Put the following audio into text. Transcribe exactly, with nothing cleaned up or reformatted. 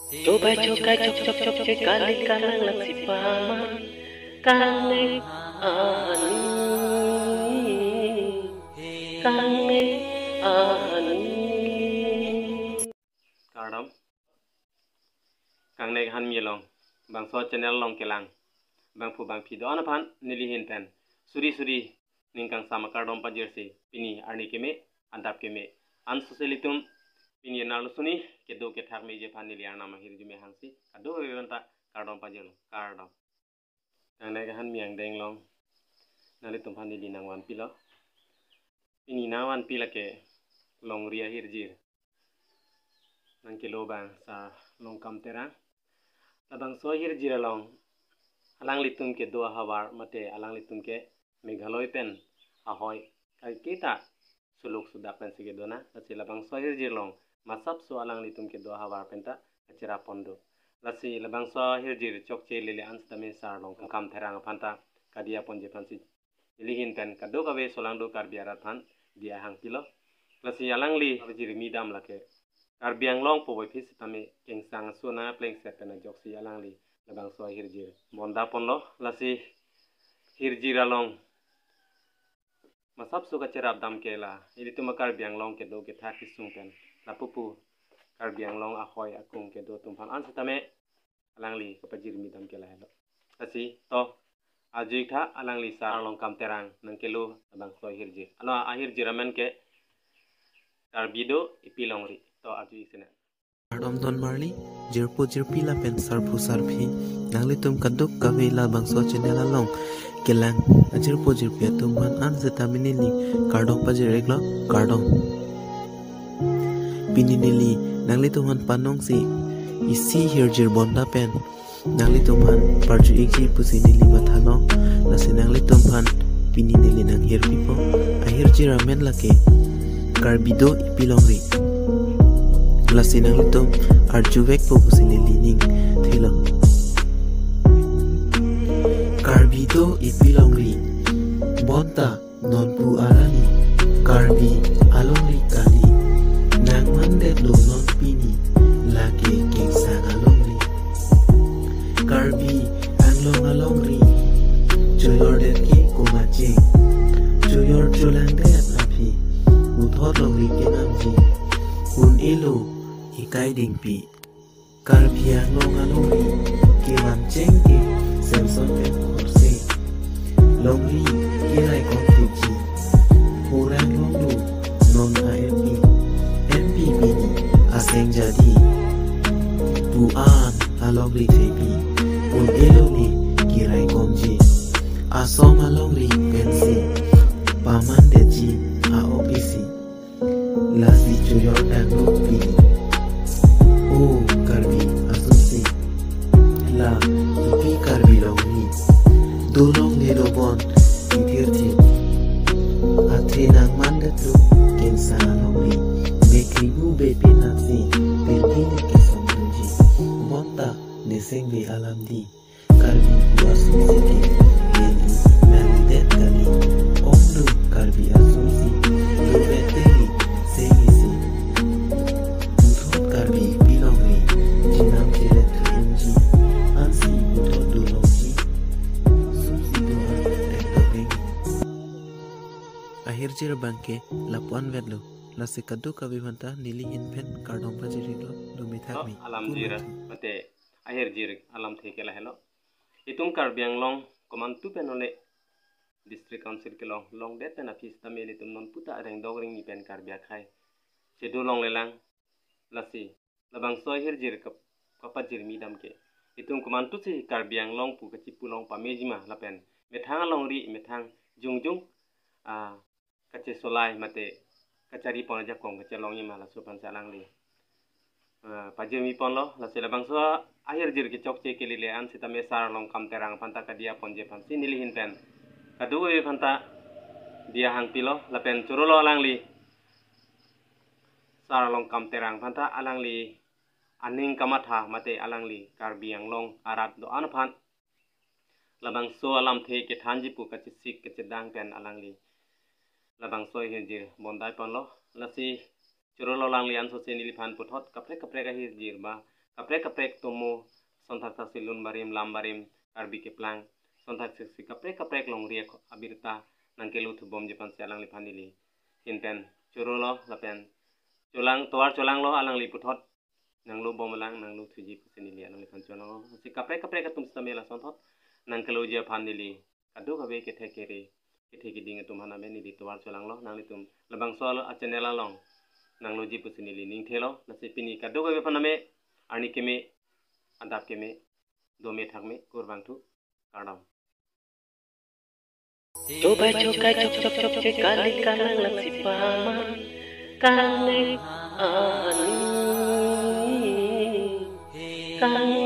Chobai chokai chok chok chok che kali kalang lang si paman. Kangne ani. Kangne ani. Kardom. Kangne kahan mi along. Bangso channel along kelang bangphu bangphi do-an aphan neli ahin pen suri suri ning kangsam akardom pajirsi pini arni keme, adap keme, anso si ilitum pini arlo suni kedo kethak meji aphan neli arnam ahirjume hangsi kadokave aphanta kardom pajirlo, kardom. Kangne kahan mi angdeng along nanglitum aphan neli nangvanpilo. Pini nangvanpi lake longri ahirjir nangkelo abang Sar Longkam Terang. Labangso ahirjir along alanglitum kedo ahavar mate alanglitum ke Meghalaya pen ahoi kaiketa suluk sudak pensi kedo nang. Lasi labangso ahirjir along masapso alanglitum kedo ahavar penta kacherap pon do. Lasi labangso ahirjir chokche lele an sitame Sar Longkam Terang aphanta kadiya ponji aphansi neli ahin pen kadokave solangdo Karbi arat aphan diya hangpilo. Lasi alangli pajirmi dam lake Karbi Anglong puvoiphit sitame kengsang aso nangplengset pen ajoksi alangli labangso ahirjir bonda ponlo. Lasi hirjir along masapso kacherap dam ke la ilitum a Karbi Anglong kedo kethak kesung pen lapupu Karbi Anglong ahoi akung kedo atum aphan an sitame alangli kapajirmi dam ke lahelo. Lasi to ajuitha alangli Sar Longkam Terang nangkelo labangso ahirjir. Alo ahirjir amen ke Karbi do ipi longri. To arju-ik sena. Kardom don marli, jirpo jirpi lapen sarpo sarpi, nanglitum kadokave labangso channel along kelang ajirpo jirpi atum aphan an sitame neli kardom pajir-iklo, kardom. Pini neli nanglitum aphan panongsi isi hirjir bonda pen nanglitum aphan parju-ikji pusi neli matha long. Lasi nanglitum aphan pini neli nanghirpipo. Ahirjir amen lake Karbi do ipi longri. Lasi nanglitum arjuvekpo pusi neli ning thelo. Karbi do ipi longri. Bonta nonpu arni Karbi alongri kali. Nangmandetlo non pini lake kengsang alongri. Karbi Anglong alongri choyordet ke komatching. Choyor cholangdet aphi puthot longri kenamji. Un-elo ikai dingpi. Karbi Anglong alongri kevangcheng ke Samson pen Khorse. Longri keraikom thekji. Purang longlo non a-M P. M P pini aseng jadi. Pu-an alongri thepi. Un-elo ne keraikomji. Asong alongri pensi pamandetji a-O B C. Lasi choyor tanglo pini. O Karbi asonsi. La ipi Karbi longri. Dolongle dobon ithirthir. Athe nangmandetlo kengsang alongri. Bekri bu bepin aksi. Pirpi ne kesongdunji. Bonta nesengve alam di. Karbi pu asonsi ke neli nangdet kali. Onglo Karbi asonsi dovet teli sengisi. Puthot Karbi pilongri jinam cheret unji. Ansi puthot dolongji. Sumsi do an ekdobeng. Ahirjir abangke lapu-an vetlo. Lasi kadokave aphanta neli ahin pen kardom pajir-iklo. Dumi thak mi. Alam jira mate ahirjir alamthe ke lahelo. Itum Karbi Anglong komantu pen ole District Council kelong longdet pen aphi sitame ilitum non puta rengdok rengni pen Karbi akhei chedo longlelang. Lasi labangso ahirjir kap-, kapajirmi dam ke itum komantusi Karbi Anglong pu kachipu long pamejima lapen methang alongri methang jongjong, ah, kachesolai mate kachari pon ajakong kachelong yema laso aphansi alangli, ah, pajirmi ponlo. Lasi labangso ahirjir kechokche kelele an sitame Sar Longkam Terang aphanta kadiya ponji aphansi neli ahin pen kadokave aphanta diya hangpilo lapen chorolo alangli Sar Longkam Terang aphanta alangli aning kamatha mate alangli Karbi Anglong arat do-an aphan labangso alamthe kethanji pu kachesik kachedang pen alangli labangso ahirjir bondai ponlo. Lasi chorolo alangli ansose neliphan puthot kaprek kaprek ahirjir ba kaprek kaprek tomo, sonthak thaksi lun barim lam barim Karbi keplang, sonthak thaksi kaprek kaprek longri ak-, abirta nangkelo thubomji aphansi alangliphan neli ahin pen chorolo lapen cholang, tovar cholanglo alangli puthot, nanglo bomlang, nanglo thuji pusi neli alangliphan cholanglo. Lasi kaprek kaprek atum sitame lasonthot nangkeloji aphan neli kadokave kethe kere, kethe keding atum aphan name neli tovar cholanglo, nanglitum labangso alo a-channel along nangloji pusi neli ningthelo. Lasi pini kadokave aphan name arni keme, adap keme, dome thakme, kurvangthu, kardom. Chobai chokai chok chok chok che kali kalang laksi paman kali ani kali